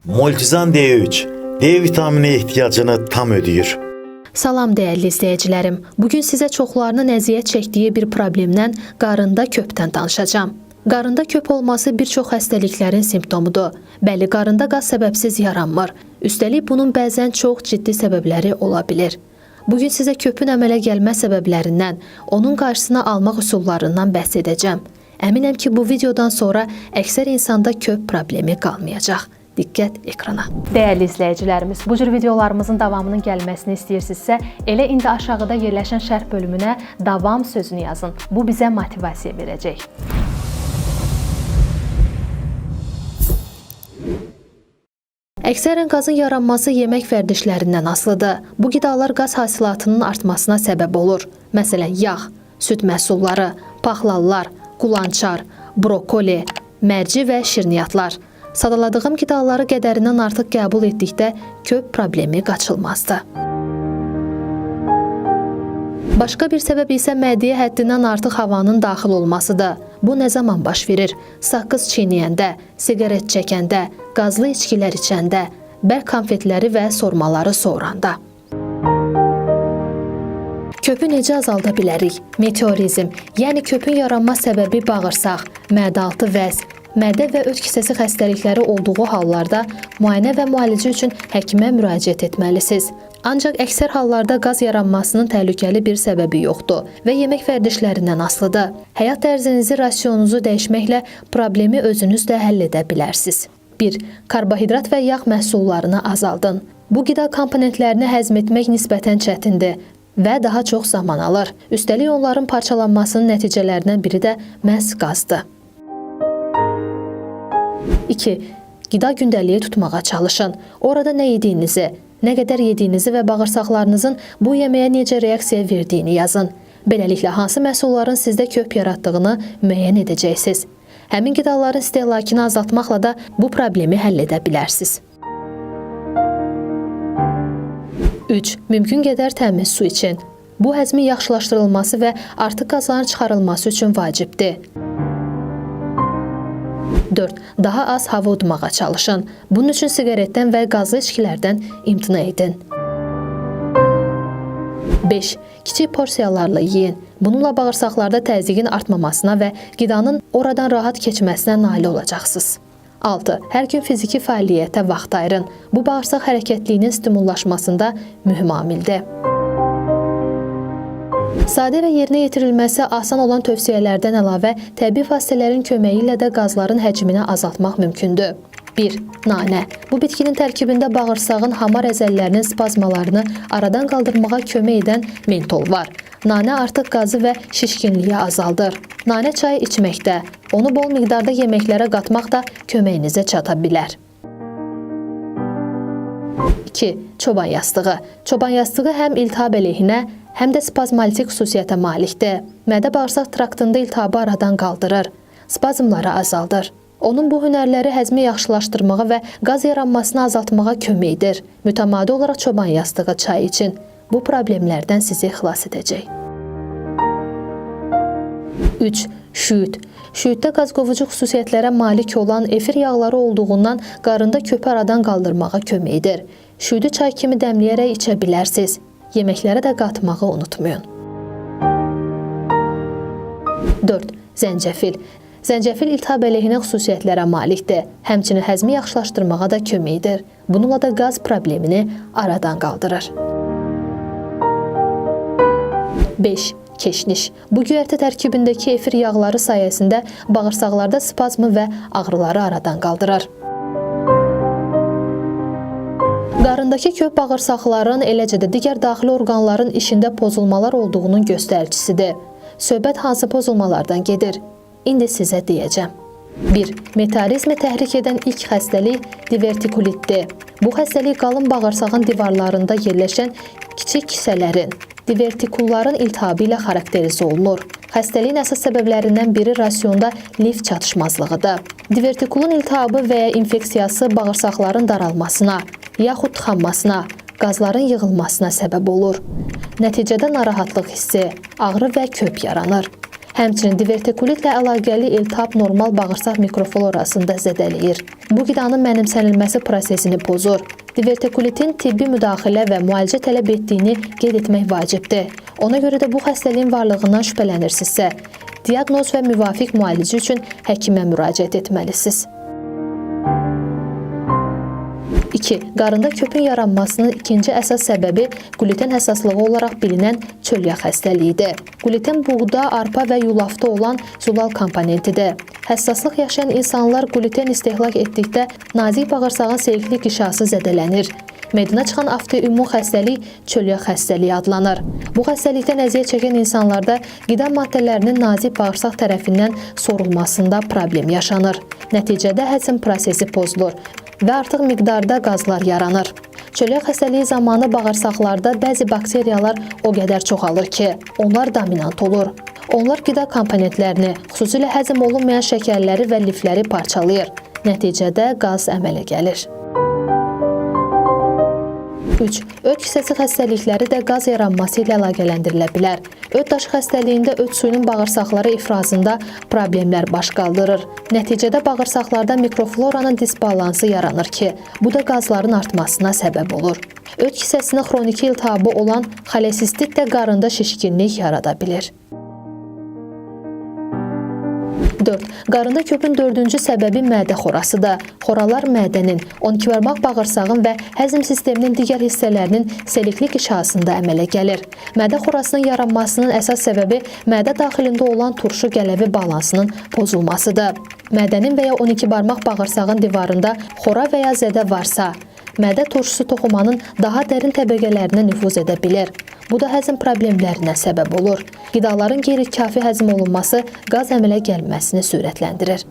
Multizan D3 D vitamini ehtiyacını tam ödəyir. Salam dəyərli izləyicilərim. Bu gün sizə çoxlarının əziyyət çəkdiyi bir problemdən, qarında köpdən danışacağam. Qarında köp olması bir çox xəstəliklərin simptomudur. Bəli, qarında qaz səbəbsiz yaranmır. Üstəlik bunun bəzən çox ciddi səbəbləri ola bilir. Bu gün sizə köpün əmələ gəlmə səbəblərindən, onun qarşısını almaq üsullarından bəhs edəcəm. Əminəm ki, bu videodan sonra əksər insanda köp problemi qalmayacaq. Diqqət ekrana. Dəyərli izləyicilərimiz, bu cür videolarımızın davamının gəlməsini istəyirsinizsə, elə indi aşağıda yerləşən şərh bölümünə davam sözünü yazın. Bu bizə motivasiya verəcək. Əksərən qazın yaranması yemək vərdişlərindən asılıdır. Bu qidalar qaz hasilatının artmasına səbəb olur. Məsələn, yağ, süd məhsulları, paxlallar, qulançar, brokoli, mərci və şirniyyatlar. Sadaladığım qidaları qədərindən artıq qəbul etdikdə köp problemi qaçılmazdır. Başqa bir səbəb isə mədəyə həddindən artıq havanın daxil olmasıdır. Bu nə zaman baş verir? Saqqız çiynəyəndə, siqaret çəkəndə, qazlı içkilər içəndə, bərk konfetləri və sormaları soğuranda. Köpü necə azalda bilərik? Meteorizm, yəni köpün yaranma səbəbi bağırsaq, mədə-altı vəz, mədə və öd kisəsi xəstəlikləri olduğu hallarda müayinə və müalicə üçün həkimə müraciət etməlisiniz. Ancaq əksər hallarda qaz yaranmasının təhlükəli bir səbəbi yoxdur və yemək vərdişlərindən asılıdır. Həyat tərzinizi, rasionunuzu dəyişməklə problemi özünüz də həll edə bilərsiniz. 1. Karbohidrat və yağ məhsullarını azaldın. Bu qida komponentlərini həzm etmək nisbətən çətindir və daha çox zaman alır. Üstəlik onların parçalanmasının nəticələrindən biri də məhz qazdır. 2. Qida gündəliyi tutmağa çalışın. Orada nə yediyinizi, nə qədər yediyinizi və bağırsaqlarınızın bu yeməyə necə reaksiya verdiyini yazın. Beləliklə hansı məhsulların sizdə köp yaratdığını müəyyən edəcəksiniz. Həmin qidaların istehlakını azaltmaqla da bu problemi həll edə bilərsiniz. 3. Mümkün qədər təmiz su için. Bu həzmin yaxşılaşdırılması və artıq qazların çıxarılması üçün vacibdir. 4. Daha az hava udmağa çalışın. Bunun üçün siqaretdən və qazlı içkilərdən imtina edin. 5. Kiçik porsiyalarla yeyin. Bununla bağırsaqlarda təzyiqin artmamasına və qidanın oradan rahat keçməsinə nail olacaqsınız. 6. Hər gün fiziki fəaliyyətə vaxt ayırın. Bu bağırsaq hərəkətliyinin stimullaşmasında mühüm amildir. Sadə və yerinə yetirilməsi asan olan tövsiyələrdən əlavə təbii vasitələrin köməyi ilə də qazların həcmini azaltmaq mümkündür. 1. Nanə. Bu bitkinin tərkibində bağırsağın hamar əzəllərinin spazmalarını aradan qaldırmağa kömək edən mentol var. Nanə artıq qazı və şişkinliyi azaldır. Nanə çayı içməkdə, onu bol miqdarda yeməklərə qatmaq da köməyinizə çata bilər. 2. Çoban yastığı. Çoban yastığı həm iltihab əleyhinə, həm də spazmolitik xüsusiyyətə malikdir. Mədə-bağırsaq traktında iltihabı aradan qaldırır, spazmları azaldır. Onun bu hünərləri həzmi yaxşılaşdırmağa və qaz yaranmasını azaltmağa kömək edir. Mütəmadi olaraq çoban yastığı çayı için. Bu problemlərdən sizi xilas edəcək. 3. Şüd. Şüddə qazqovucu xüsusiyyətlərə malik olan efir yağları olduğundan qarında köpü aradan qaldırmağa kömək edir. Şüdü çay kimi dəmləyərək içə bilərsiniz. Yeməklərə də qatmağı unutmayın. 4. Zəncəfil. Zəncəfil iltihab əleyhinə xüsusiyyətlərə malikdir. Həmçinin həzmi yaxşılaşdırmağa da kömək edir. Bununla da qaz problemini aradan qaldırır. 5. Keşniş. Bu göyərti tərkibindəki efir yağları sayəsində bağırsaqlarda spazmı və ağrıları aradan qaldırır. Qarındakı köp bağırsaqların, eləcə də digər daxili orqanların işində pozulmalar olduğunun göstəricisidir. Söhbət hansı pozulmalardan gedir? İndi sizə deyəcəm. 1. Meteorizmi təhrik edən ilk xəstəlik divertikulitdir. Bu xəstəlik qalın bağırsağın divarlarında yerləşən kiçik kisələrin, divertikulların iltihabı ilə xarakterizə olunur. Xəstəliyin əsas səbəblərindən biri rasionda lif çatışmazlığıdır. Divertikulun iltihabı və ya infeksiyası bağırsaqların daralmasına, yaxud tıxanmasına, qazların yığılmasına səbəb olur. Nəticədə narahatlıq hissi, ağrı və köp yaranır. Həmçinin divertikulitlə əlaqəli iltihab normal bağırsaq mikroflorasını da zədələyir. Bu qidanın mənimsənilməsi prosesini pozur. Divertikulitin tibbi müdaxilə və müalicə tələb etdiyini qeyd etmək vacibdir. Ona görə də bu xəstəliyin varlığından şübhələnirsinizsə, diaqnoz və müvafiq müalicə üçün həkimə müraciət etməlisiniz. 2. Qarında köpün yaranmasının ikinci əsas səbəbi qluten həssaslığı olaraq bilinən çölyak xəstəliyidir. Qluten buğda, arpa və yulafda olan zülal komponentidir. Həssaslıq yaşayan insanlar qluten istehlak etdikdə nazik bağırsağın selikli qişası zədələnir. Meydana çıxan avtoimmun xəstəlik çölyak xəstəliyi adlanır. Bu xəstəlikdən əziyyət çəkən insanlarda qida maddələrinin nazik bağırsaq tərəfindən sorulmasında problem yaşanır. Nəticədə həzm prosesi pozulur və artıq miqdarda qazlar yaranır. Çölyak xəstəliyi zamanı bağırsaqlarda bəzi bakteriyalar o qədər çoxalır ki, onlar dominant olur. Onlar qida komponentlərini, xüsusilə həzm olunmayan şəkərləri və lifləri parçalayır. Nəticədə qaz əmələ gəlir. 3. Öd kisəsi xəstəlikləri də qaz yaranması ilə əlaqələndirilə bilər. Öd daşı xəstəliyində öd suyunun bağırsaqlara ifrazında problemlər baş qaldırır. Nəticədə bağırsaqlarda mikrofloranın disbalansı yaranır ki, bu da qazların artmasına səbəb olur. Öd kisəsinin xroniki iltihabı olan xolesistit də qarında şişkinlik yarada bilir. 4. Qarında köpün dördüncü səbəbi mədə xorasıdır. Xoralar mədənin, 12 barmaq bağırsağın və həzm sisteminin digər hissələrinin selikli qişasında əmələ gəlir. Mədə xorasının yaranmasının əsas səbəbi mədə daxilində olan turşu qələvi balansının pozulmasıdır. Mədənin və ya 12 barmaq bağırsağın divarında xora və ya zədə varsa, mədə turşusu toxumanın daha dərin təbəqələrinə nüfuz edə bilir. Bu da həzm problemlərinə səbəb olur. Qidaların qeyri-kafi həzm olunması qaz əmələ gəlməsini sürətləndirir.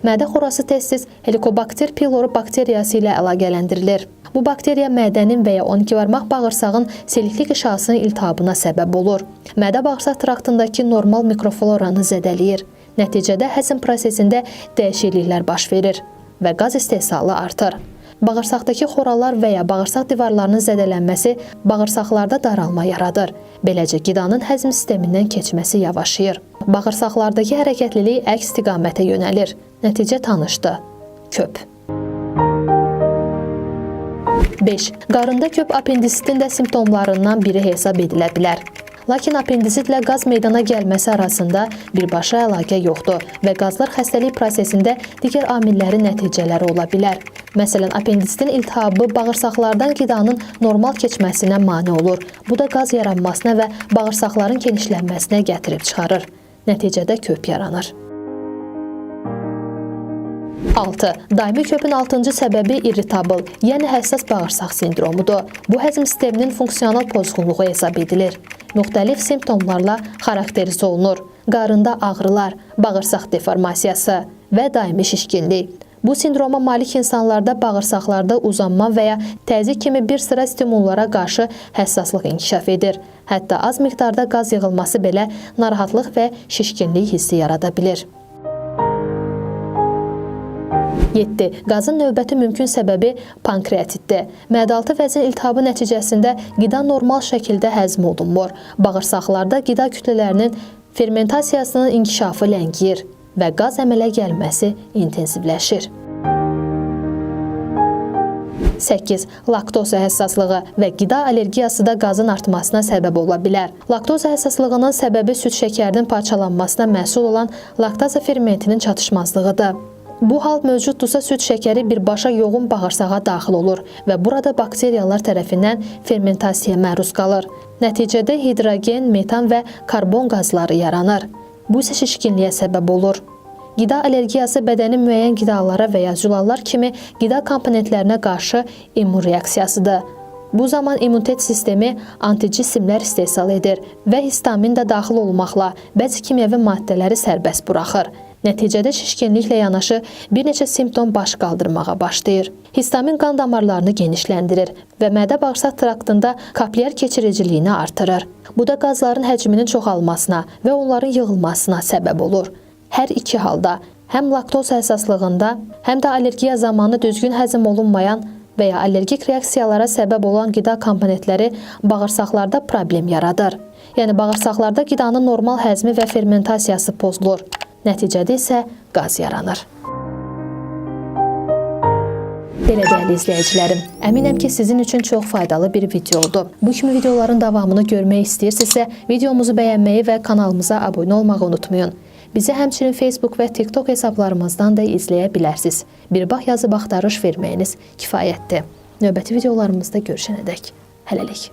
Mədə xorası tez-tez Helicobacter pylori bakteriyası ilə əlaqələndirilir. Bu bakteriya mədənin və ya 12 barmaq bağırsağın selikli qişasının iltihabına səbəb olur. Mədə bağırsaq traktındakı normal mikrofloranı zədələyir. Nəticədə həzm prosesində dəyişikliklər baş verir və qaz istehsalı artır. Bağırsaqdakı xoralar və ya bağırsaq divarlarının zədələnməsi bağırsaqlarda daralma yaradır. Beləcə qidanın həzm sistemindən keçməsi yavaşıyır. Bağırsaqlardakı hərəkətlilik əks istiqamətə yönəlir. Nəticə tanışdır. Köp. 5. Qarında köp apendisitin də simptomlarından biri hesab edilə bilər. Lakin apendisitlə qaz meydana gəlməsi arasında birbaşa əlaqə yoxdur və qazlar xəstəlik prosesində digər amillərin nəticələri ola bilər. Məsələn, apendisitin iltihabı bağırsaqlardan qidanın normal keçməsinə mane olur. Bu da qaz yaranmasına və bağırsaqların genişlənməsinə gətirib çıxarır. Nəticədə köp yaranır. 6. Daimi köpün 6-cı səbəbi irritabl, yəni həssas bağırsaq sindromudur. Bu həzm sisteminin funksional pozğunluğu hesab edilir. Müxtəlif simptomlarla xarakterizə olunur. Qarında ağrılar, bağırsaq deformasiyası və daimi şişkinlik. Bu sindroma malik insanlarda bağırsaqlarda uzanma və ya təzyiq kimi bir sıra stimullara qarşı həssaslıq inkişaf edir. Hətta az miqdarda qaz yığılması belə narahatlıq və şişkinlik hissi yarada bilir. 7. Qazın növbəti mümkün səbəbi pankreatitdir. Mədəaltı vəzin iltihabı nəticəsində qida normal şəkildə həzm olunmur. Bağırsaqlarda qida kütlələrinin fermentasiyasının inkişafı ləngiyir və qaz əmələ gəlməsi intensivləşir. 8. Laktoza həssaslığı və qida allergiyası da qazın artmasına səbəb ola bilər. Laktoza həssaslığının səbəbi süd şəkərinin parçalanmasına məhsul olan laktaza fermentinin çatışmazlığıdır. Bu hal mövcuddursa süd şəkəri birbaşa yoğun bağırsağa daxil olur və burada bakteriyalar tərəfindən fermentasiyaya məruz qalır. Nəticədə hidrogen, metan və karbon qazları yaranır. Bu isə şişkinliyə səbəb olur. Qida allergiyası bədənin müəyyən qidalara və ya zülallar kimi qida komponentlərinə qarşı immun reaksiyasıdır. Bu zaman immunitet sistemi anticisimlər istehsal edir və histamin də daxil olmaqla bəzi kimyəvi maddələri sərbəst buraxır. Nəticədə şişkinliklə yanaşı bir neçə simptom baş qaldırmağa başlayır. Histamin qan damarlarını genişləndirir və mədə-bağırsaq traktında kaplyar keçiriciliyini artırır. Bu da qazların həcminin çoxalmasına və onların yığılmasına səbəb olur. Hər iki halda həm laktoz həssaslığında, həm də allergiya zamanı düzgün həzm olunmayan və ya allergik reaksiyalara səbəb olan qida komponentləri bağırsaqlarda problem yaradır. Yəni bağırsaqlarda qidanın normal həzmi və fermentasiyası pozulur. Nəticədə isə qaz yaranır. Belə dəyərli izləyicilərim, əminəm ki, sizin üçün çox faydalı bir video oldu. Bu kimi videoların davamını görmək istəyirsinizsə, videomuzu bəyənməyi və kanalımıza abunə olmağı unutmayın. Bizi həmçinin Facebook və TikTok hesablarımızdan da izləyə bilərsiniz. Bir bax yazıb axtarış verməyiniz kifayətdir. Növbəti videolarımızda görüşənədək hələlik.